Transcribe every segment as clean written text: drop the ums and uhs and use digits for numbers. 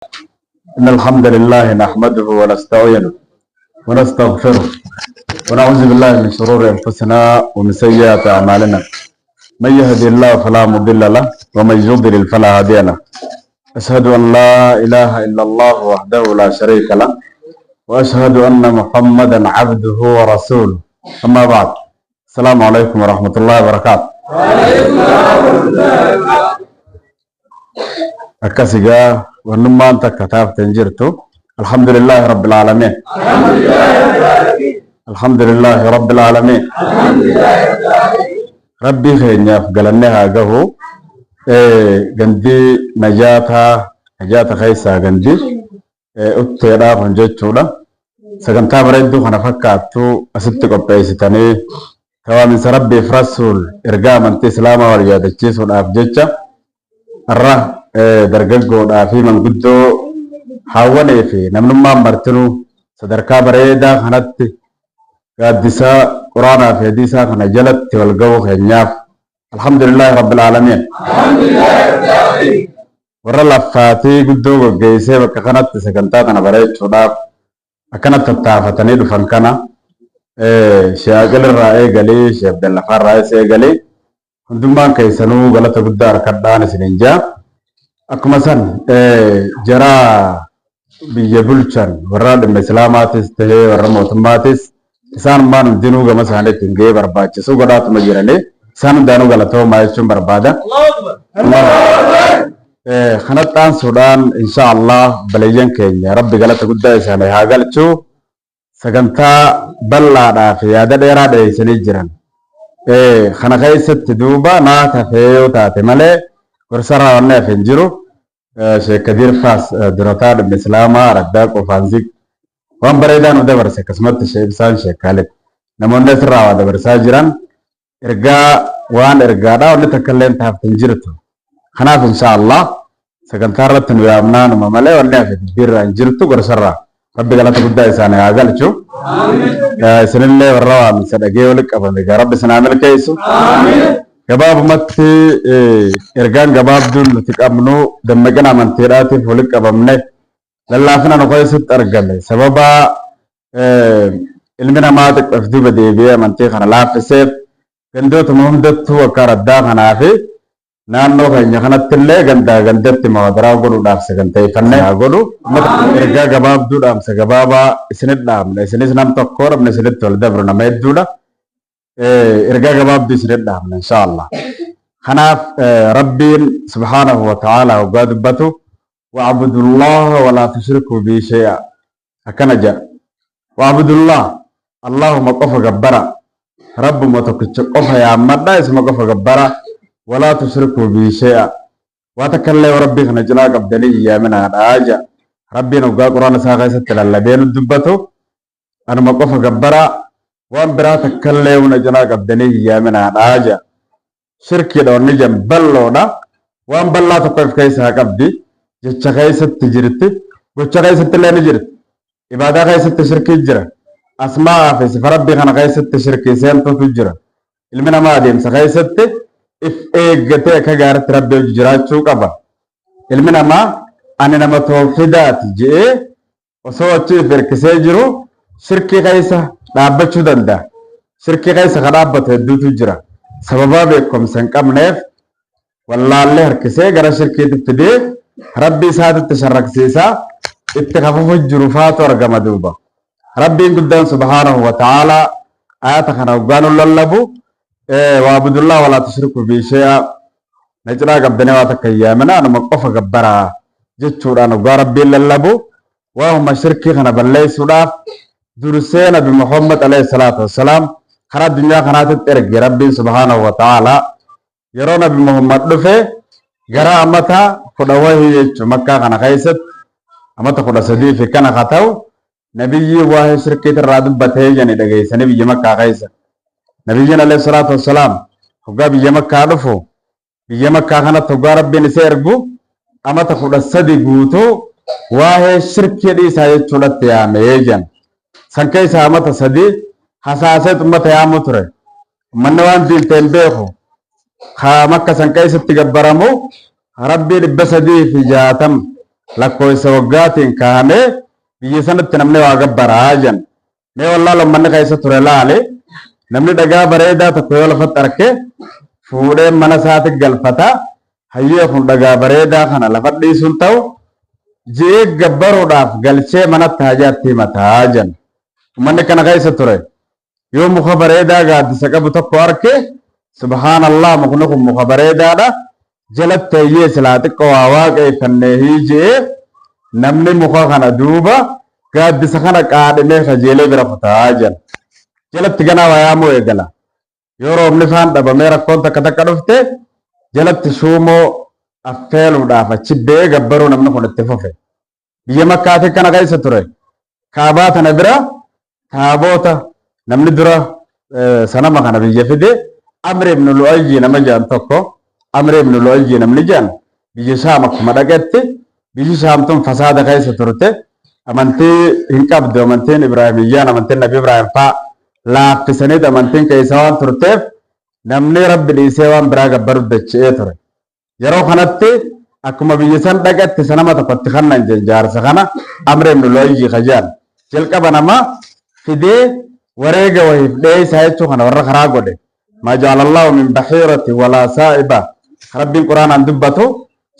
إن الحمد لله نحمده ونستعينه ونستغفره ونعوذ بالله من شرور أنفسنا ومن سيئات أعمالنا. من يهدي الله فلا مضل له ومن يضلل فلا هادي له. أشهد أن لا إله إلا الله وحده لا شريك له وأشهد أن محمدا عبده ورسوله. أما بعد، السلام عليكم ورحمة الله وبركاته. Akkas egaa wannummaan takka taafte hin jirtu. Alhamdulillahi Rabbil Aalamiin. Alhamdulillahi Rabbil Aalamiin. Rabbii keenyaaf galanne haa gahu. Gandii najaataa najaata keessaa gandi utteedhaa kun jechuudha. Sagantaa bareedduu kana fakkaattu asitti qopheessitanii tawaaminsa Rabbiif Rasuul ergaa amantii Islaamaa wal yaadachiisuudhaaf jecha har'a dargaggoodhaa fi manguddoo haawwanee fi namnummaan martinuu sadarkaa bareedaa kanatti gaaddisaa quraanaa fi hadiisaa kana jalatti wal ga'uu keenyaaf alhamdulillaahi rabbil aalamiin. Warra laffaatii guddoo gaggeessee bakka kanatti sagantaa kana bareechuudhaaf akkanatti tattaafatanii dhufan kana Sheekh irraa eegalee Sheekh Abdallafaarraa irraas eegalee hundummaan keessanuu galata guddaa harkadhaan isiniin jaa. Akkuma san jara biyya bulchan warra dhimma Islaamaatis tahee warra mootummaatis isaanummaan hundinuu gama isaaniitiin gahee barbaachisu godhaatuma jiranii isaan hundaanuu galatoomaa jechuun barbaada. Kanatti aansuudhaan insha Allah baleeyyan keenya Rabbi galata guddaa isaanii haa galchu. Sagantaa bal'aadhaa fi yaada dheeraa dhiyeessanii jiran. Kana keessatti duuba naa tafee yoo taate malee gorsarraa wanni hafe hin jiru. Sheek Kadiir Faas durataa dhimma Islaamaa Araddaa Qofaanziq waan bareedaa nu dabarse, akkasumatti Sheek Ibsaan Sheek Kaalid namoonni asirraa waa dabarsaa jiran ergaa waan ergaadhaa wanni takka illee taafte hin jirtu. Kanaaf insha Allah sagantaa irratti nu yaamnaa numa malee wanni hafe dubbiirraa hin jirtu gorsarraa. Rabbi galata guddaa isaanii haa galchu. Isinillee warra waamisa dhagee walitti qabame egaa Rabbi isin haa milkeessu. Gabaabumatti ergaan gabaabduun nuti qabnu dammaqina amantiidhaatiif walitti qabamne lallaafina nu keessatti argame sababa ilmi namaa xiqqoof duuba deebi'ee amantii kana laaffiseef gandootuma hundattuu akka araddaa kanaa fi naannoo keenya kanatti illee gandaa gandatti muhaadaraa godhuudhaaf saganteeffannee haa godhu. Ergaa gabaabduu dhaamsa gabaabaa isinit dhaamna. Isinis nam tokko namni isinitti wal dabru nama hedduudha. Ergaa gabaabduu isinit dhaamna insha Allah. Kanaaf Rabbiin subhaanahu wa ta'ala hoggaa dubbatu wa'budullaha walaa tushrikuu bihi shay'a akkana jedha. Wa'budullah, Allahuma qofa gabbara, Rabbuma tokkicha qofa yaammadha, isuma qofa gabbara, walaa tushrikuu bihi shay'a, waa takka illee Rabbii kana cinaa qabdanii hin yaaminaadha jedha. Rabbiin hoggaa Quraana isaa keessatti lallabee nu dubbatu anuma qofa gabbara, waan biraa takka illee na cinaa qabdanii hin yaaminaadha jedha. Shirkiidha wanni jedhan bal'oodha. Waan bal'aa tokko of keessaa qabdi. Jecha keessatti jirti. Gocha keessatti illee ni jirti. Ibaadaa keessatti shirkii jira. Asmaa'aa fi sifa Rabbii kana keessatti shirkii seentuutu jira. Ilmi namaa adeemsa keessatti if eeggatee akka gaariitti Rabbii hojii jiraachuu qaba. Ilmi namaa ani nama tawhiidaati je'ee osoo achi if hirkisee jiru shirkii keessa dhaabbachuu danda'a. Shirkii keessa ka dhaabbatu hedduutu jira. Sababaa beekumsa hin qabneef wallaallee harkisee gara shirkiitti fidee Rabbii isaatitti sharraksiisaa itti kafafu jiru faatu argama duuba. Rabbiin guddaan subhaanahu wa ta'aalaa ayata kana hoggaa nu lallabu wa'budullaha walaa tushrikuu bihi shay'a, na cinaa qabdanii waa takka hin yaamina, anuma qofa gabbaraa jechuudhaan hoggaa Rabbiin lallabu waahuma shirkii kana balleessuudhaaf dursee Nabi Muhammad alayhi salaatu wassalaam karaa addunyaa kanaatitti erge Rabbiin subhaanahu wa ta'aalaa. Yeroo Nabi Muhammad dhufe gara amata 10 wahii jechuun Makkaa kana keessatti amata 13 fi kana haa ta'u nabiyyi waa'ee shirkiit irraa dubbatee jedhani dhageessanii biyya Makkaa keessa. Nabiyyiin alayhi salaatu wassalaam hoggaa biyya Makkaa dhufu biyya Makkaa kanatti hoggaa Rabbiin isa ergu amata 13 guutuu waa'ee shirkii dhiisaa jechuudhatti yaamee jedhan. San keessaa amata 3 hasaaseet ummata yaamuu ture. Ummanni waan diin ta'e hin beeku. Ka Makka san keessatti gabbaramu Rabbii 360. Lakkooysa waggaatiin kahamee biyya sanatti namni waa gabbaraa jan. Mee wallaala ummanni keessa ture laale, namni dhagaa bareedaa tokko yoo lafatti arke fuudhee mana isaatti galfata. Hayyee, kun dhagaa bareedaa kana lafa dhiisuun ta'u ji'ee gabbaruudhaaf galchee manatti hajaatti himataa jan. Ummanni kana keessa ture. Yoo muka bareedaa gaaddisa qabu tokko arke, "Subhaanallah, mukni kun muka bareedaadha, jalatti hayyee silaa xiqqoo waa waaqeeffannee hiiji'ee," namni muka kana duuba gaaddisa kana qaadhimee kajeelee bira kutaa jira. Jalatti ganaa waa yaamuu eegala. Yoo roobni faan dhabamee rakkoon takka takka dhufte, jalatti shuumoo affeeluudhaaf achi ba'ee gabbaruu namni kun itti fufe. Biyya Makkaati kana keessa ture. Kaabaa tana bira taaboota namni dura sanama kana biyya fide Amr ibn Lu'ayyi nama jedhan tokko. Amr ibn Lu'ayyi namni jedhan biyya Shaam akkuma dhaqetti, biyyi Shaam tun fasaada keessa turte, amantii hin qabdu. Amantiin Ibraahimiyyaan, amantiin Nabi Ibraahim faa laaffisaniit amantiin keessa waan turteef, namni Rabbi dhiisee waan biraa gabbaru dacha'ee ture. Yeroo kanatti akkuma biyya san dhaqetti sanama tokkotti kannan jaarsa kana, Amr ibn Lu'ayyi kajaan, jalqaba nama fidee wareega wahiif dheeysaa jechuu kana warra karaa godhe. ما جعل الله من بحيرة ولا سائبة, Rabbiin Quraanaan dubbatu,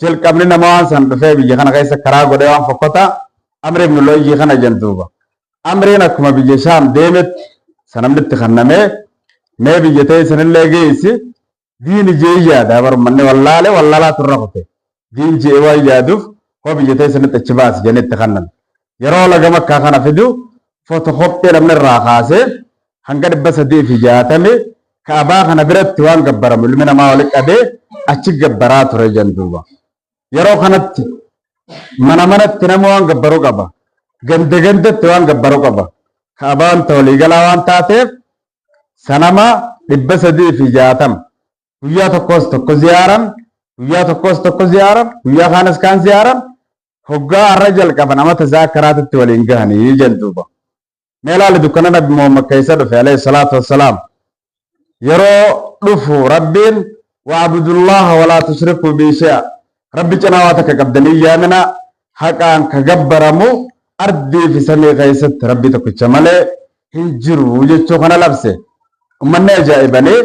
jalqabni nama waan san dhufee biyya kana keessa karaa godhee waan fokkota Amr ibn Lu'ayyi kana jenduuba. Amriin akkuma biyya Shaam deemetti sanamni itti kannamee, mee biyya ta'e sanillee geessi, diini jee yaada bar, manni wallaale wallaalaa turra kute, diin jee waan yaaduuf hoo biyya ta'e sanitti achi baasi jennee itti kannan. Yeroo laga Makkaa kana fidu fotokoppii namni irraa kaasee hanga 360 Kaabaa kana biratti waan gabbaramu ilmi namaa walitti qabee achi gabbaraa ture jenduuba. Yeroo kanatti mana manatti nama waan gabbaruu qaba. Ganda gandatti waan gabbaruu qaba. Kaabaan waliigalaa waan taateef sanama 360 guyyaa tokkos tokko ziyaaran, guyyaa tokkos tokko ziyaaran, guyyaa kaanas kaan ziyaaran, hoggaa har'a jalqaban amata zaakaraatitti waliin gahanii jenduuba. Mee ilaali, dukkana Nabi Muhammad keessa dhufe alayhi salaatu wassalaam. Yeroo dhufu Rabbiin "واعبدوا الله ولا تشركوا به شيئا", Rabbi cinaa waa takka qabdanii yaamina, haqaan ka gabbaramu ardii fi samii keessatti Rabbi tokkicha malee hin jiru jechuu kana labse. Ummanni ajaa'ibanii,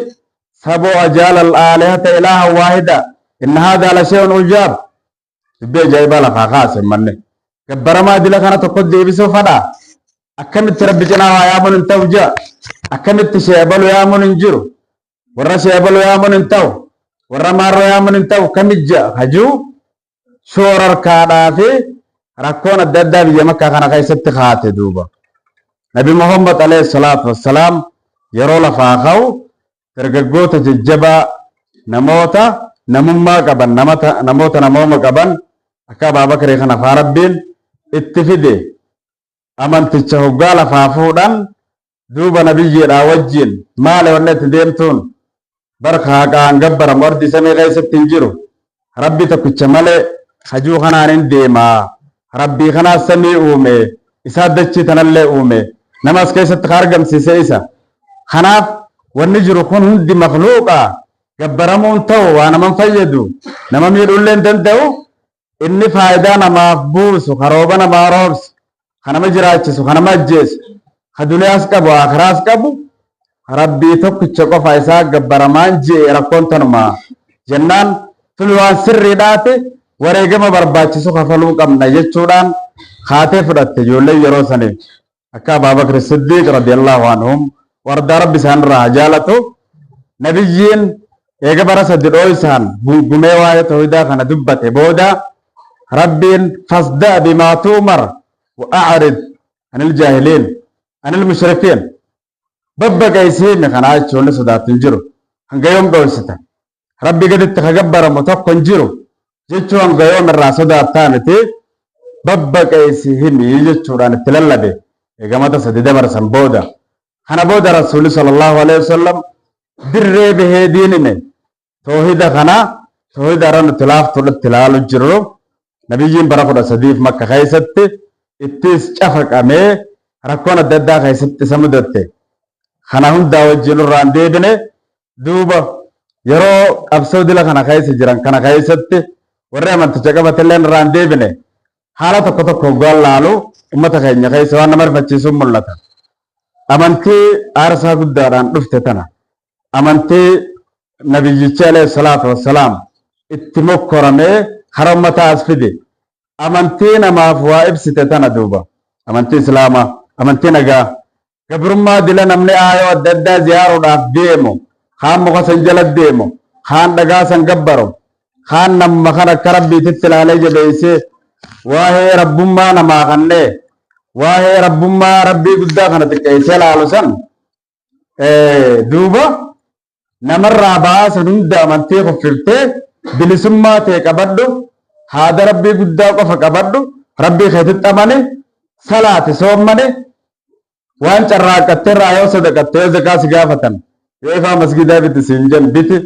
"Saboo, أجعل الآلهة إلها واحدا إن هذا لشيء عجاب." Dubbii ajaa'ibaa lafaa kaase manne. Gabbaramaa dila kana tokko deebisuu fadhaa. Akkamitti Rabbi cinaa waa yaamuun hin ta'u jira? Akkamitti sheebalu yaamuun hin jiru? Warra sheebalu yaamuun hin ta'u. Warra maarroo yaamuun hin ta'u. Kamit jira? Hajuu shoorarkaadhaa fi rakkoon adda addaa biyya Makkaa kana keessatti kaate duuba. Nabi Muhammad alayhi salaatu wassalaam yeroo lafaa ka'u dargaggoota jajjabaa, namoota namummaa qaban, namoota namooma qaban akka Abaabakarii kana faa Rabbiin itti fide. Amanticha hoggaa lafaa fuudhan duuba nabiyyiidhaa wajjin, maali wanni itti deemtuun? Barka haqaan gabbaramu ardi samii keessatti hin jiru, Rabbi tokkicha malee, hajuu kanaan hin deemaa. Rabbii kanaas samii uume, isaa dachii tanallee uume, namas keessatti ka argamsiise isa. Kanaaf wanni jiru kun hundi makluuqa, gabbaramuun ta'u, waa naman fayyadu, nama miidhuullee hin danda'u. Inni faayidaa namaaf buusu, karooba namaa roobsu, ka nama jiraachisu, ka nama ajjeesu, ka duniyaas qabu akiraas qabu, Rabbii tokkicha qofa isaa gabbaramaan je'e. Rakkoon tanumaa jennaan, tuni waan sirriidhaati, wareegama barbaachisu kafaluu qabna jechuudhaan kaatee fudhatte. Ijoolleen yeroo sanii akka Abaabakr Siddiiq رضي الله عنهم, wardaa Rabbi isaan irraa haa jaalatu. Nabiyyiin eega bara 3 dhooysaan gungumee waa'ee tawhidaa kana dubbate booda Rabbiin "فاصدع بما تؤمر وأعرض عن الجاهلين عن المشركين", babbaqeessee kanaa jechuun sodaatu hin jiru. Hanga yoom dhoysita? Rabbi gaditti ka gabbaramu tokko hin jiru jechuu hanga yoom irraa sodaattaa miti, babbaqeessi himi jechuudhaan itti lallabe. Eegamata 3 dabarsan booda, kana booda Rasuulli صلى الله عليه وسلم dirree bahee diinime toohida kana. Toohida irra nuti laaftuudhatti ilaalu jirru, nabiyyiin bara 13f Makka keessatti ittis cafaqamee rakkoon adda addaa keessatti isa mudatte kana hundaa wajjin irraan deebine. Duuba yeroo qabsoo dila kana keessa jiran kana keessatti warri amanticha qabatillee irraan deebine. Haala tokko tokko hoggaan laalu ummata keenya keessa waan nama rifachiisuun mul'ata. Amantii aarsaa guddaadhaan dhufte tana, amantii nabiyyichi alayhi salaatu wassalaam itti mokkoramee karaa ummataa as fide, amantii namaaf waa ibsite tana duuba, amantii Islaamaa, amantii nagaa, gabrummaa dila namni aayoo adda addaa ziyaaruudhaaf deemu, kaan muka san jala deemu, kaan dhagaa san gabbaru, kaan namuma kan akka rabbiititti ilaalee jabeessee waa'ee rabbummaa namaa kannee waa'ee rabbummaa rabbii guddaa kana xiqqeessee ilaalu san, duuba namarraa ba'aa san hunda amantii kuffiftee bilisummaa tee qabadhu, haada rabbii guddaa qofa qabadhu, rabbii keetitti amani, salaati, soommani, waan carraaqqatte irraa yoo sadaqatte, yoo zakaa si gaafatan, yoo ifaa masgidaa biti siin jen biti,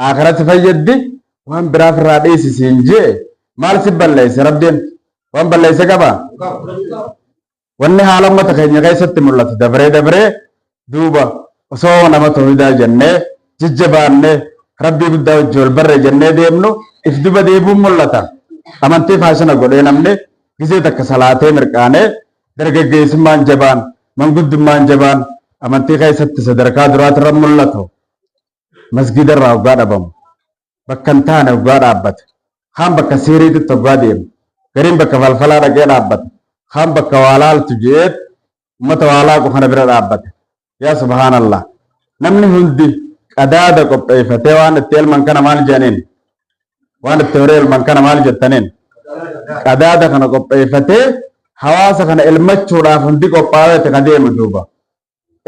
akhiratti fayyaddi, waan biraaf irraa dhiisi siin jee, maal si balleesse? Rabbiin waan balleesse qaba? Wanni haala ummata keenya keessatti mul'atu dabree dabree duuba osoo nama toohidaa jennee jajjabaannee rabbii guddaa wajji wal barre jennee deemnu if duba deebuun mul'ata. Amantii faashina godhee namni gizee takka salaatee mirqaanee, dargaggeessummaan jabaan, manguddummaan jabaan amantii keessatti sadarkaa duraatirra mul'atu masgida irraa hoggaa dhabamu, bakka hin taane hoggaa dhaabbata, kaan bakka siiriititti hoggaa deemu, gariin bakka falfalaa dhaqee dhaabbata, kaan bakka waa laaltu je'eet ummata waa laaqu kana bira dhaabbata. Yaa subhaanallah, namni hundi qadaada qopheeffatee waan itti elman kana maal jedhaniin, waan itti horii elman kana maal jettaniin, qadaada kana qopheeffatee hawaasa kana elmachuudhaaf hundi qophaa'eeti ka deemu duuba.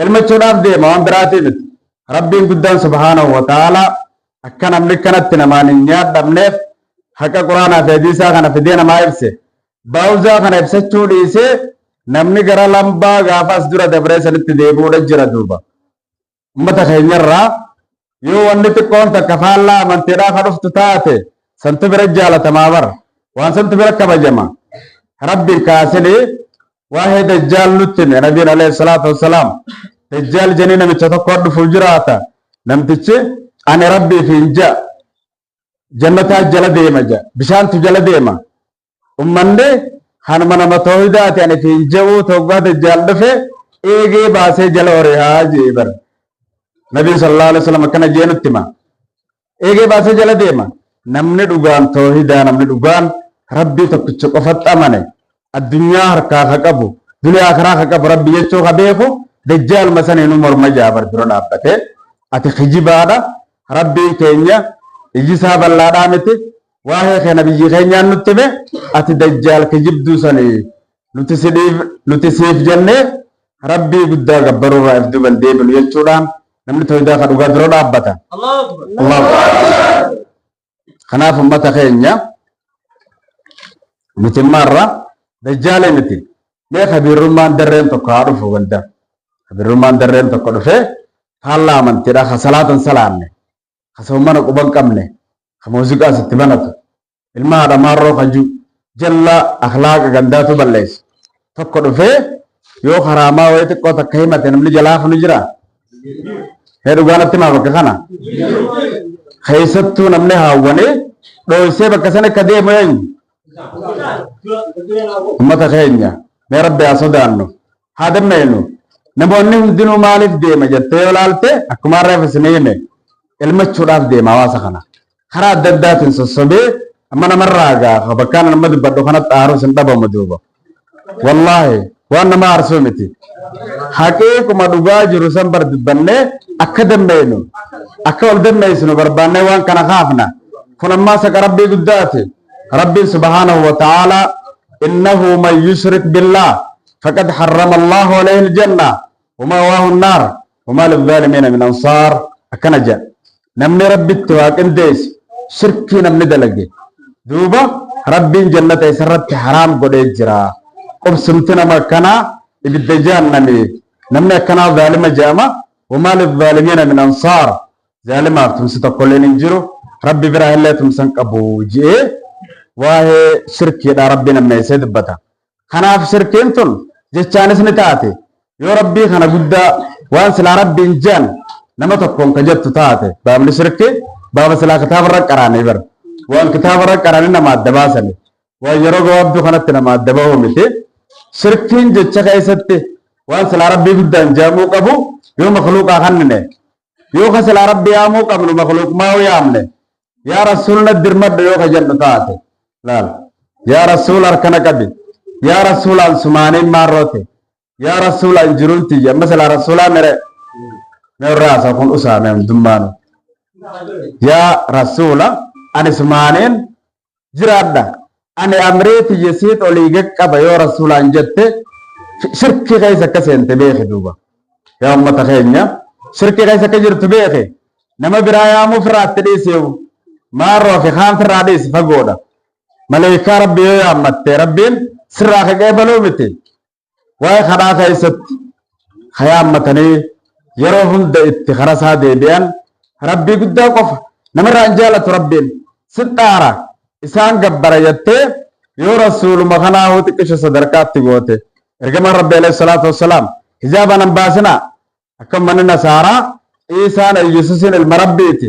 Elmachuudhaaf deema, waan biraatii miti. Rabbiin guddaan subhaanahu wa ta'aalaa akka namni kanatti namaan hin nyaadhamneef haqa quraanaa fi hadiisaa kana fidee namaa ibse. Baawuzaa kana ibsachuu dhiisee namni gara lambaa gaafa as dura dabree sanitti deebi'uudha jira duuba. Ummata keenyarraa yoo wanni xiqqoon takka faallaa amantiidhaa ka dhuftu taate santu bira jaalatamaa bara. Waan santu bira kabajama. Rabbiin kaasinii waa'ee dajjaal nutti hime nabiin alayhi salaatu wassalaam. Dajjaal jedhanii namicha tokko dhufuuf jiraata. Namtichi ani rabbiif hin ja'a. Jannataa jala deema ja'a. Bishaantu jala deema. Ummanni kanuma nama toohidaati ani fi hin ja'uu toggaa dajjaal dhufe eegee baasee jala horihaa jee bara. Nabiin sallallahu alaihi wasallam akkana jee nutti hima. Eegee baasee jala deema. Namni dhugaan toohidaa, namni dhugaan rabbii tokkicha qofatti amane, addunyaa harkaa ka qabu, duniyaa akiraa ka qabu rabbi jechuu ka beeku dajjaaluma saniinuu morma jaabar dura dhaabbatee, ati kijibaadha, rabbiin keenya iji isaa bal'aadhaa miti, waa'ee kee nabiyyi keenyaan nutti hime, ati dajjaal kijibduu sanii, nuti si dhiif, nuti siif jennee rabbii guddaa gabbaruurraa if duban deebinu jechuudhaan namni toohidaa ka dhugaa dura dhaabbata. Allahu Akbar. Kanaaf ummata keenya nuti immaarra dajjaalee miti. Mee kabiirrummaan darreen tokko haa dhufu ganda. Kabiirrummaan darreen tokko dhufee faallaa amantiidha ka salaatan salaanne, ka soomana quban qabne, ka muuziqaas itti banatu, ilma haadha maarroo kaju jalla akhlaaqa gandaatu balleessu tokko dhufee yoo karaamaa wayii xiqqoo takka himate namni jalaa hafu ni jira. Mee dhugaa natti himaa bakka kana. Keessattuu namni haawwanee dhooysee bakka sana akka deemu eenyu? Ummata keenya mee rabbi haa sodaannu, haa dammaqnu. Namoonni hundinuu maaliif deema jettee yoo laalte, akkuma har'a isin hime, elmachuudhaaf deema hawaasa kana. Karaa adda addaatiin sossobee amma namarraa gaafa bakkaan nama dubbadhu kanatti aarus hin dhabamu duuba. Wallaahi waan nama aarsuu miti. Haqiiquma dhugaa jiru san bar dubbannee akka dammeeynu, akka ol dammeessinu barbaannee waan kana kaafna. Kun ammaa saqa rabbii guddaati. Rabbiin subhaanahu wa ta'aalaa innahu man yushrik billah faqad harrama Allahu alayhi aljanna wa ma'waahu an-naar wa maa lizaalimiina min ansaar akkana jedha. Namni rabbitti waa qindeessu, shirkii namni dalage duuba, rabbiin jannata isarratti haraam godhee jira. Qubsumti nama akkanaa ibidda jahannami. Namni akkanaa zaalima jedhama. Wamaa lizzaalimiina min ansaar, zaalimaaf tumsi tokkolleen hin jiru, rabbi biraa illee tumsan qabu je'ee waa'ee shirkiidha rabbiin ammeessee dubbata. Kanaaf shirkiin tun jechaanis ni taate. Yoo rabbii kana guddaa waan silaa rabbiin je'an nama tokkoon ka jettu taate, baabni shirkii baaba silaa kitaaba irra qaraanii bara. Waan kitaaba irra qaraanii nama adda baasani. Waan yeroo gabaabduu kanatti nama adda bahuu miti. Shirkiin jecha keessatti waan silaa Rabbii guddaan jaamuu qabu yoo makluuqaa kannine, yoo ka silaa Rabbi yaamuu qabnu makluuqmaa yoo yaamne, yaa Rasuul na dirmadhu yoo ka jennu taate, laal, yaa Rasuul harkana qabi, yaa Rasuul an sumaaniin maarroote, yaa Rasuul an jiruun tiyya, amma silaa Rasuulaa mere mee irraa haasaa kun usaame hundummaanu, yaa Rasuula ani sumaaniin jiraadha, ani amrii tiyya siit olii gaqqaba yoo Rasuulaan jette, shirkii keessa akka seente beeki. Duuba yaa ummata keenya, shirkii keessa akka jirtu beeki. Nama biraa yaamuu firraa itti dhiisiu, maarroo fi kaan firraa dhiisi, fagoodha. Maleekaa Rabbi yoo yaammatte Rabbiin sirraa ka qeebaluu miti. Waa'ee kadhaa keessatti ka yaammatanii yeroo hunda itti kara isaa deebi'an Rabbii guddaa qofa. Namarraa hin jaalatu Rabbiin. Si xaara isaan gabbara jettee yoo Rasuuluma kanaahuu xiqqisho sadarkaatti goote, ergamaan Rabbi alayhi salaatu wassalaam hijaabaan hin baasinaa, akka ummanni Nasaaraa Iisaan Iyyasuusiin ilma Rabbiiti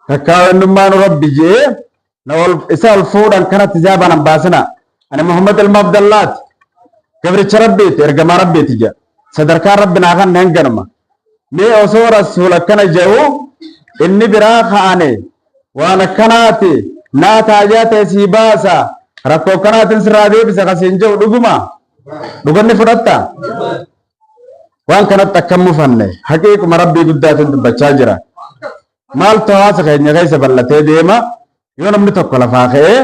takkaa ennummaanu Rabbi je'ee na ol isa ol fuudhan kanatti hijaabaan hin baasinaa, ani Muhammad ilma Abdallaati, gabricha Rabbiiti, ergamaa Rabbiiti jedha, sadarkaan Rabbi naa kanne hanganuma. Mee osoo Rasuul akkana je'u inni biraa ka'ane waan akkanaati naa taajaa ta'e sii baasa, rakkoo akkanaatiin sirraa deebisa kasiin je'u, dhuguma dhuganni fudhatta? Waan kanatti akka hin mufanne haqiiquma Rabbii guddaatiin dubbachaa jira. Maaltu hawaasa keenya keessa bal'atee deema? Yoo namni tokko lafaa ka'ee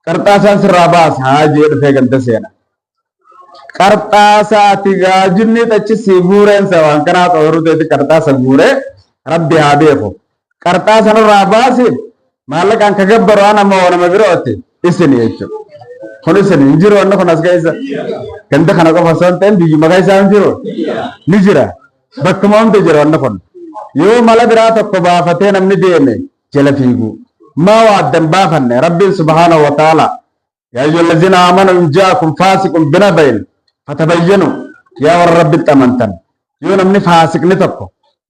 qarxaasaan sirraa baasa haa jee dhufee ganda seena. Qarxaasa ati gaajinni achi sii guureensa waan kanaa xooyiruu teeti qarxaasa guuree Rabbi haa beeku. Qarxaasa nurraa baasi, maallaqaan ka gabbaru ana moo nama birooti? Isin jechuudha. Kun isin hin jiru, wanni kun as keessa. Ganda kana qofa osoo hin ta'in biyyuma keessa hin jiru. Ni jira. Bakkuma hunda jira wanni kun. Yoo mala biraa tokko baafatee namni deeme jala fiigu. Maa waa addan baafanne? Rabbiin subhaanahu wa ta'ala yaa ayyuhallazina aamanu in ja'akum faasiqun binabain fatabayyanu, yaa warra Rabbitti amantan, yoo namni faasiqni tokko,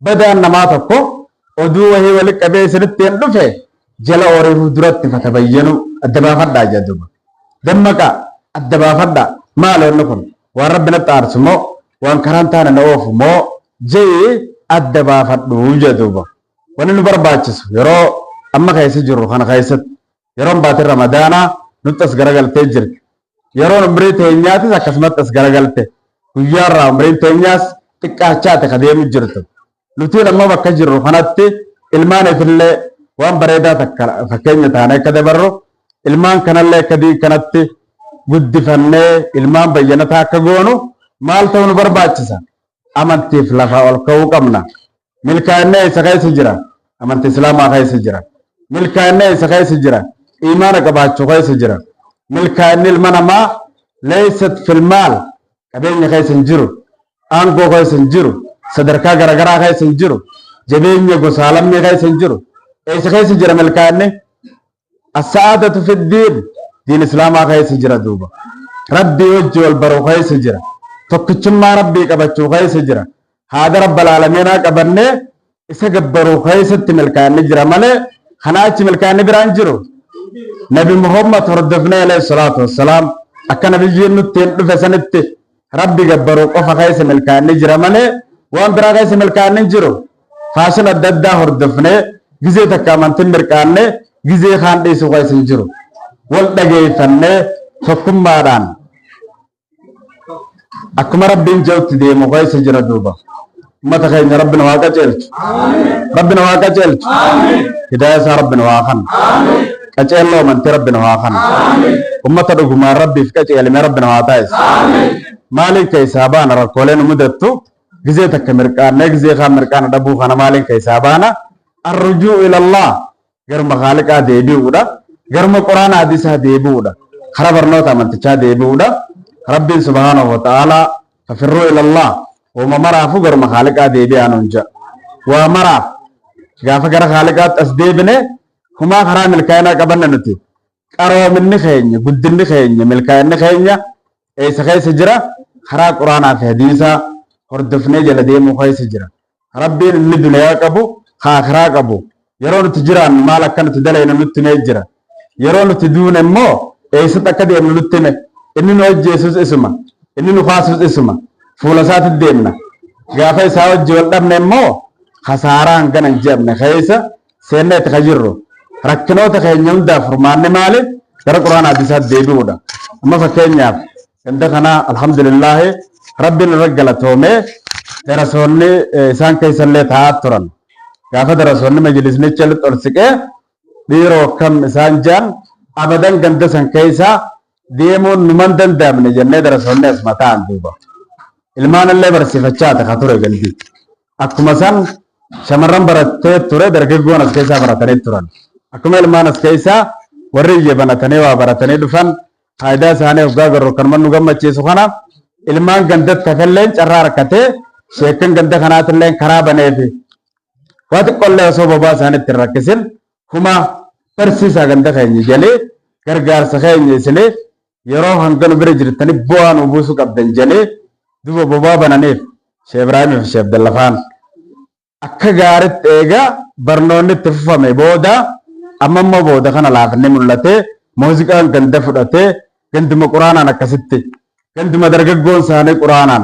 badaan namaa tokko oduu wahii wali qabee isinitti hin dhufe, jala oriifuu duratti fatabayyanu, adda baafadhaa jedha. Duuba dammaqaa, adda baafadhaa, maali wanni kun, waan Rabbi natti aarsu moo waan karaan taane na oofu moo je'i adda baafadhu jedha. Duuba wanni nu barbaachisu yeroo amma keessa jirru kana keessatti, yeroon baatiin Ramadaanaa nutti as garagaltee jirti. Yeroon umrii teenyaatis akkasumatti as garagalte. Guyyaarraa umriin teenyaas xiqqaachaati ka deemu jirtu. Nutiin amma bakka jirru kanatti ilmaaniifillee waan bareedaa takka fakkeenya taanee akka dabarru, ilmaan kanallee akka diin kanatti guddifannee ilmaan bayyanataa akka goonu maal ta'uu nu barbaachisa? Amantiif lafaa ol ka'uu qabna. Milkaa'inni eessa keessa jira? Amantii Islaamaa keessa jira. Milkaa'inni eessa keessa jira? Imaana qabaachuu keessa jira. Milkaa'inni ilma namaa leessat filmaal, qabeenya keessa hin jiru, aangoo keessa hin jiru, sadarkaa garaagaraa keessa hin jiru, jabeenya gosaa lammii keessa hin jiru. Eessa keessa jira milkaa'inni? As-sa'aadatu fi diin, diin Islaamaa keessa jira duuba. Rabbii wajji wal baruu keessa jira. Tokkichummaa Rabbii qabachuu keessa jira. Haada Rabbal Aalamiinaa qabannee isa gabbaruu keessatti milkaa'inni jira malee kanaa achi milkaa'inni biraan jiru. Nabi Muhammad hordofnee alayhi salaatu wassalaam akka nabiyyiin nutti hin dhufe sanitti Rabbi gabbaruu qofa keessa milkaa'inni jira malee waan biraa keessa milkaa'inni hin jiru. Faashin adda addaa hordofnee gizee takka amantiin mirqaannee gizee kaan dhiisuu keessa hin jiru. Wal dhageeffannee tokkummaadhaan akkuma Rabbiin jedhutti deemu keessa jira duuba. Ummata keenya Rabbi nu haa qajeelchu. Rabbi nu haa qajeelchu. Hidaaya isaa Rabbi nu haa kennu. Qajeelloo amantii Rabbi nu haa kennu. Ummata dhugumaan Rabbiif qajeelime Rabbi nu haa taasisu. Maaliin keessaa baana rakkoolee nu mudattu? Gizee takka mirqaannee gizee kaan mirqaana dhabuu kana maaliin keessaa baana? Arrujuu ilallah, garuma Khaaliqaa deebi'uudha. Garuma Quraana hadiisaa deebi'uudha. Karaa barnoota amantichaa deebi'uudha. Rabbiin subhaanahu wa ta'aalaa fafirruu ilallah, uuma maraafuu garuma Khaaliqaa deebi'aa nuun jedha. Waa maraaf gaafa gara Khaaliqaatti as deebine humaa karaa milkaa'inaa qabanna nuti. Qaroominni keenya, guddinni keenya, milkaa'inni keenya eessa keessa jira? Karaa Quraanaa fi hadiisaa hordofnee jala deemuu keessa jira. Rabbiin inni duniyaa qabu, ka akhiraa qabu, yeroo nuti jiraannu maal akka nuti dalaynu nutti himee jira. Yeroo nuti duune immoo Eessatti akka deemnu nutti hime. Inni nu ajjeesus isuma. Inni nu kaasus isuma. Fuula isaatti deemna. Gaafa isaa wajji wal dhabne immoo khasaaraa hangana hin je'amne keessa seennee itti ka jirru. Rakkinoota keenya hundaaf furmaanni maali? Gara Qur'aana hadiisaatti deebi'uudha. Amma fakkeenyaaf ganda kana alhamdulillaahi Rabbiin irra galatoomee darasoonni isaan keessallee taa'aa turan. Gaafa darasoonni majlisnicha ol siqee dhiiroo akkam isaan jaan abadan ganda san keessa deemuun numan danda'amne jennee darasoonni asuma ta'an duuba. Ilmaan illee barsiifachaa ka ture gandi. Akkuma san shamarran barattee ture dargaggoon as keessaa baratanii turan. Akkuma ilmaan as keessaa warri iyya banatanii waa baratanii dhufan faayidaa isaanii hoggaa garuu kanuma nu gammachiisu kana ilmaan gandatti hafelleen carraa harkatee sheekkan ganda kanaatilleen karaa baneefi waa xiqqoollee osoo bobaa isaanitti hin rakkisin kuma barsiisaa ganda keenya jedhee gargaarsa keenya isinii yeroo hanga nu bira jirtanii bu'aa nu buusuu qabdan jedhee duba bobaa bananiif Sheekh Ibraahimii fi Sheekh Abdallafaan akka gaaritti eega barnoonni itti fufame booda amma immoo booda kana laafinni mul'ate muuziqaan ganda fudhatee ganduma quraanaan akkasitti ganduma dargaggoon isaanii quraanaan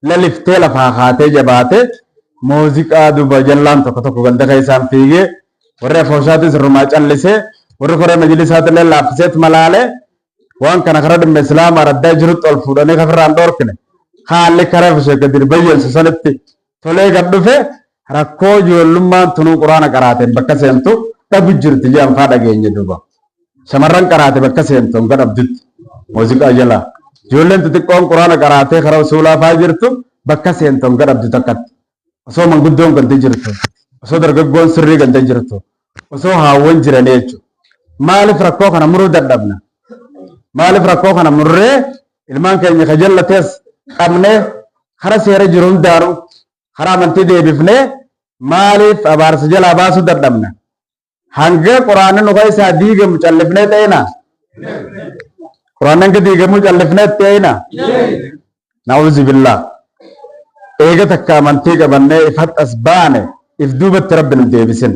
laliftee lafaa kaatee jabaate muuziqaa duba jallaan tokko tokko ganda keessaan fiigee warri afooshaatis irrumaa callisee warri koree majlisaatillee laaffiseet malaalee waan kana karaa dhimma islaamaa raddaa jirutti ol fuudhanii kafirraan dhoorkine haalli karaa Sheekh Kadir bayyansu sanitti tolee gad dhufe rakkoo ijoollummaan tunuu quraana qaraateen bakka seentu dhabu jirti jedhan faa dhageenye duuba. Shamarran qaraate bakka seentu hanga dhabdutti muuziqaa jalaa. Ijoolleen xixiqqoon quraana qaraatee karaa usuulaa faa jirtu bakka seentu hanga dhabdu takkatti. Osoo manguddoon ganda jirtu, osoo dargaggoon sirrii ganda jirtu, osoo haawwan jiranii jechuudha. Maaliif rakkoo kana muruu dadhabna? Maaliif rakkoo kana murree ilmaan keenya ka jallates qabnee kara seera jiru hundaanuu karaa amantii deebifnee maaliif abaarsa jalaa baasuu dadhabna? Hanga quraanni nu keessaa diigamu callifnee ta'ina? Quraanni hanga diigamu callifnee ta'ina? Na'uuzu billah. Eega takka amantii qabannee ifatti as baane if duubatti rabbi nu deebisin.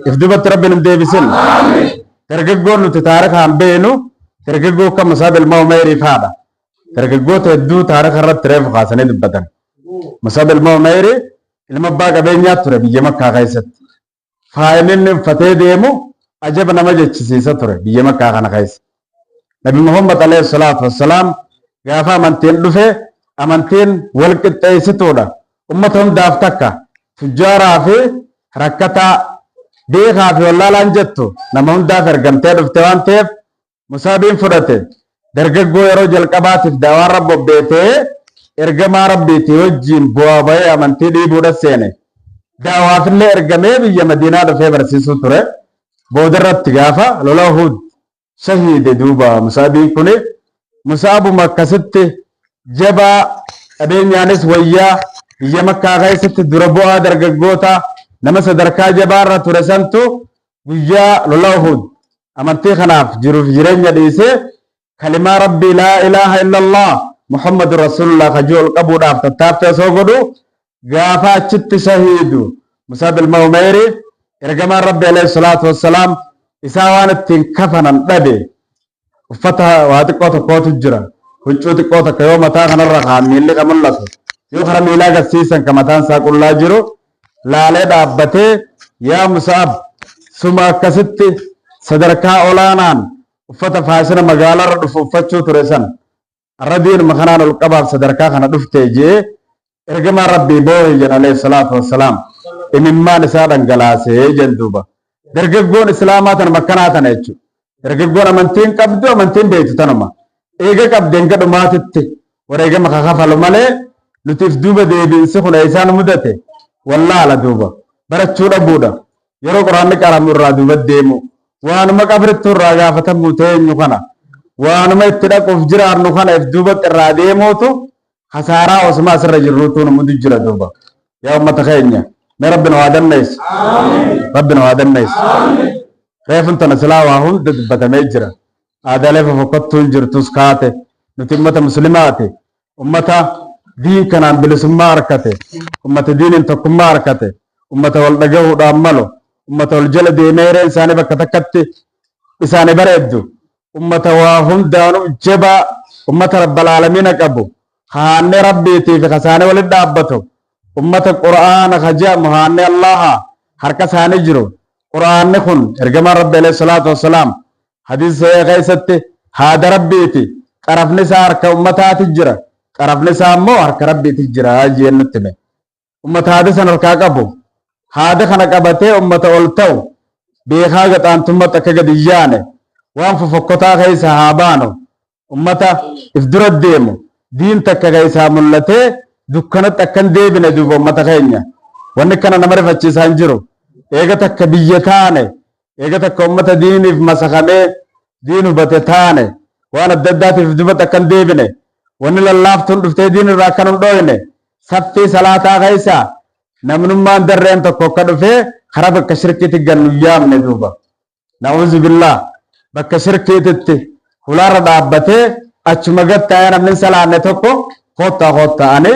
If duubatti rabbi nu deebisin. Dargaggoon nuti taarikaan beenu dargaggoo akka Musaab ilma Umayrii faadha. Dargaggoota hedduu taarika irratti reefu kaasanii dubbatan. Musaab ilma Umayrii ilma abbaa qabeenyaa ture biyya Makkaa keessatti. Faayilli inni uffatee deemu ajaba nama jechisiisa ture biyya Makkaa kana keessa. Nabi Muhammad alayhi salaatu wassalaam gaafa amantiin dhufe amantiin wal qixxeessituudha. Ummata hundaaf takka tujjaaraa fi rakkataa beekaa fi wallaalaan jettu nama hundaaf ergamtee dhufte waan ta'eef Musaabiin fudhate. Dargaggoo yeroo jalqabaatiif da'waan rabbobbee ta'ee ergamaa Rabbiitii wajjiin bu'aa bayii amantii dhiibuudha seene. Da'waafillee ergamee biyya Madiinaa dhufee barsiisuu ture. Boodarratti gaafa lola Uhud shahiide duuba Musaabiin kuni Musaabuma akkasitti jabaa qabeenyaanis wayyaa biyya Makkaa keessatti dura bu'aa dargaggoota nama sadarkaa jabaarra ture santu guyyaa lola Uhud amantii kanaaf jiruuf jireenya dhiisee kalimaa Rabbii laa ilaaha illallah Muhammadu Rasuulullah kajuu ol qabuudhaaf tattaaffii osoo godhu gaafa achitti shahiidu Musab ilma Umeyri ergamaan Rabbi alayhi salaatu wassalaam isaa waan ittiin kafanan dhabe uffata waa xiqqoo tokkootu jira huccuu xiqqoo takka yoo mataa kanarra kaan miilli ka mul'atu yoo kara miilaa garsiisan ka mataan isaa qullaa jiru laalee dhaabbatee yaa Musa'ab suma akkasitti sadarkaa olaanaan uffata faashina magaalaarra dhufu uffachuu ture san Arra diinuma kanaan ol qabaaf sadarkaa kana dhufte je'ee ergamaan Rabbii boohe jedhan alayhi salaatu wassalaam. Imimmaan isaa dhangalaase jedhan duuba. Dargaggoon Islaamaa tanuma akkanaa tana jechuudha. Dargaggoon amantiin qabdu amantiin beektu tanuma. Eega qabde hanga dhumaatitti wareegama ka kafalu malee nuti if duuba deebiinsi kun eessaan mudate wallaala duuba. Barachuu dhabuudha. Yeroo quraanni qaramu irraa duuba deemu waanuma qabrittuu irraa gaafatamuu teenyu kana waanuma itti dhaquuf jiraannu kana if duubatti irraa deemuutu kasaaraa osuma asirra jirruutu nu mudu jira duuba. Yaa ummata keenya mee rabbi nu haa dandeessu. Rabbi nu haa dandeessu. Reefun tana silaa waa hunda dubbatamee jira. Aadaalee fofokkottuun jirtus kaate nuti ummata muslimaati. Ummata diin kanaan bilisummaa harkate, ummata diiniin tokkummaa harkate, ummata wal dhagahuudhaan malu, ummata wal jala deemee hireen isaanii bakka takkatti isaanii bareeddu. Ummata waa hundaanuu jabaa, ummata rabbal aalamiina qabu, haannee rabbiitii fi kasaanee walitti dhaabbatu, ummata qur'aana ka je'amu haannee Allaha harka isaanii jiru. Qur'aanni kun ergamaan rabbi alayhi salaatu wassalaam hadiisa sahih keessatti haada rabbiiti, xarafni isaa harka ummataati jira, xarafni isaa immoo harka rabbiiti jira jeen nutti hime. Ummata haada san harkaa qabu, haada kana qabatee ummata ol ta'u, beekaa gaxaantummatti akka gadi hin yaane, waan fofokkotaa keessa haa baanu, ummata if dura deemu, diin takka keessaa mul'atee dukkanatti akka hin deebine. Duuba ummata keenya, wanni kana nama rifachiisaa hin jiru. Eega takka biyya taane, eega takka ummata diiniif masakamee diin hubate taane, waan adda addaatiif dubatti akka hin deebine, wanni lallaaftuun dhuftee diin irraa akka hin dhooyne, saffii salaataa keessa namnummaan darreen tokko akka dhufee karaa bakka shirkiitti gannu yaamne. Duuba na'uuzu billaah, bakka shirkiititti hulaarra dhaabbatee achuma gattaa'ee namni hin salaanne tokko koottaa koottaa, ani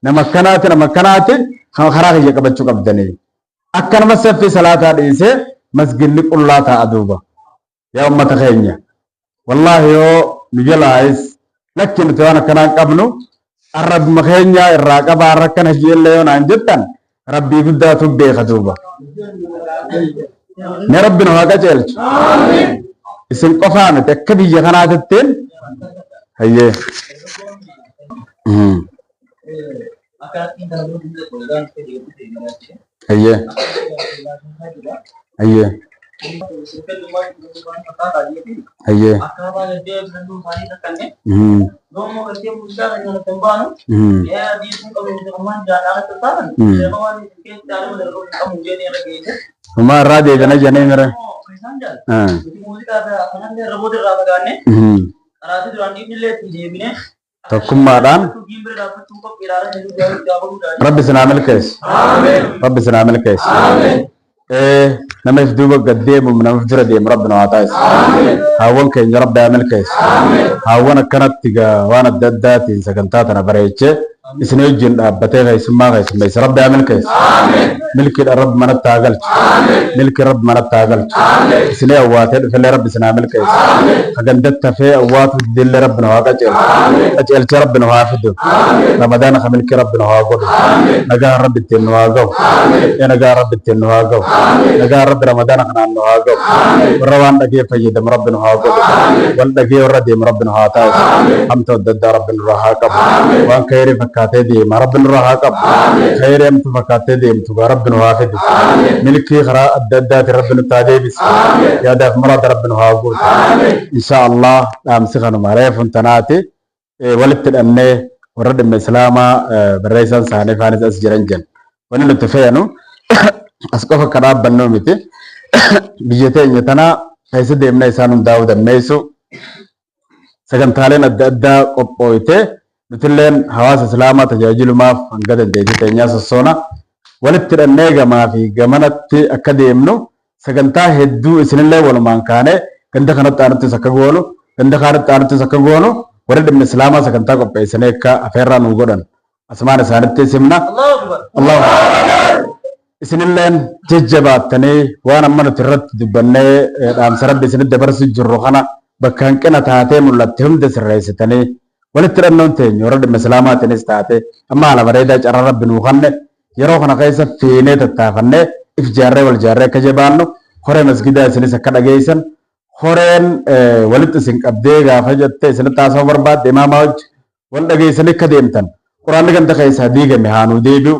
nama akkanaati, nama akkanaati, karaa kiyya qabachuu qabdanii, akka nama saffii salaataa dhiisee masginni qullaa ta'a. Duuba yaa ummata keenya, wallaahi yoo nu jalaayis lakki, nuti waan akkanaa hin qabnu, arrabuma keenya irraa qabaa, har'a akkana jeellee yoo naan jettan, rabbii guddaatu beeka. Duuba mee rabbi nu haa qajeelchu. Isin qofaa miti, akka biyya kanaatittiin hayyee. Hayyee hayyee hayyee. Humaa irraa deebina jedhanii mire. Tokkummaadhaan rabbi sinaa milkeessu. Rabbi sinaa milkeessu. Nama if duuba gad deemu, nama if dura deemu rabbi nu haa taasisu. Haawwan keenya rabbi haa milkeessu. Haawwan akkanatti gaa waan adda addaatiin sagantaa tana bareechee isin wajjin dhaabbatee keessummaa keessummeesse rabbi haa milkeessu. Milkiidhaan rabbi manatti haa galchu. Milkii rabbi manatti haa galchu. Isinii awwaatee dhufellee rabbi isin haa milkeessu. Hagandatti hafee awwaatu didillee rabbi nu haa qajeelchu. Qajeelchee rabbi nu haa fidu. Ramadaana ka milkii rabbi nu haa godhu. Nagaan rabbi ittiin nu haa gahu. Ee, nagaan rabbi ittiin nu haa gahu. Nagaan rabbi Ramadaana kanaan nu haa gahu. Warra waan dhagee fayyadamu rabbi nu haa godhu. Wal dhagee warra deemu rabbi nu haa taasisu. Hamtuu adda addaa rabbi nurraa haa qabu. Waan khayrii fakkaatee deema rabbi nurraa haa qabu. Khayrii hamtuu fakkaattee deemtu gaa rabbi nu haa fidu. Milkii karaa adda addaatiin rabbi nutti haa deebisu. Yaadaaf muraada rabbi nu haa guutu. Insha Allah, dhaamsi kanuma reefuun tanaati. Walitti hidhannee warra dhimma islaamaa barreessaan isaanii faanis as jiran jenna. Wanni nuti feenu as qofa akka dhaabbannuu miti. Biyya teenya tanaa keessa deemnee isaan hundaa'uu dandeessu. Sagantaaleen adda addaa qophooyte, nutilleen hawaasa islaamaa tajaajilumaaf hanga dandeettii teenyaa sossoona. Walitti hidhannee gamaa fi gamanatti akka deemnu, sagantaa hedduu isinillee walumaan kaanee ganda kanatti aanuttis akka goonu, ganda kaanitti aanuttis akka goonu, warri dhimma islaamaa sagantaa qopheessanii akka afeerraa nuu godhan asumaan isaanitti simna. Allahu isinilleen jajjabaattanii waan amma nuti irratti dubbannee dhaamsa rabbi isinitti dabarsu jirru kana bakka hanqina taatee mul'atte hunda sirreessitanii, walitti hidhannoon teenya warra dhimma islaamaatiinis taate amma haala bareedaa carraa rabbi nuu kanne yeroo kana keessa feenee tattaafannee if jaarree wal jaarree akka jabaannu, horee masgidaa isinis akka dhageessan, horeen walitti isin qabdee gaafa jette isinitti haasa'uu barbaadde imaamaa wajji wal dhageessanii akka deemtan, quraanni ganda keessaa diigame haa nuu deebi'u,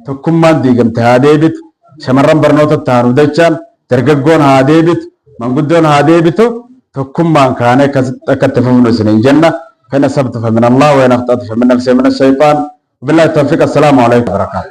tokkummaan diigamte haa deebitu, shamarran barnootatti haa nuu dachaan, dargaggoon haa deebitu, manguddoon haa deebitu, tokkummaan kaanee akkasitti akka itti fufnu isiniin jenna. فإن أصبت فمن الله وإن أخطأت فمن نفسي من الشيطان. وبالله التوفيق. السلام عليكم وبركاته.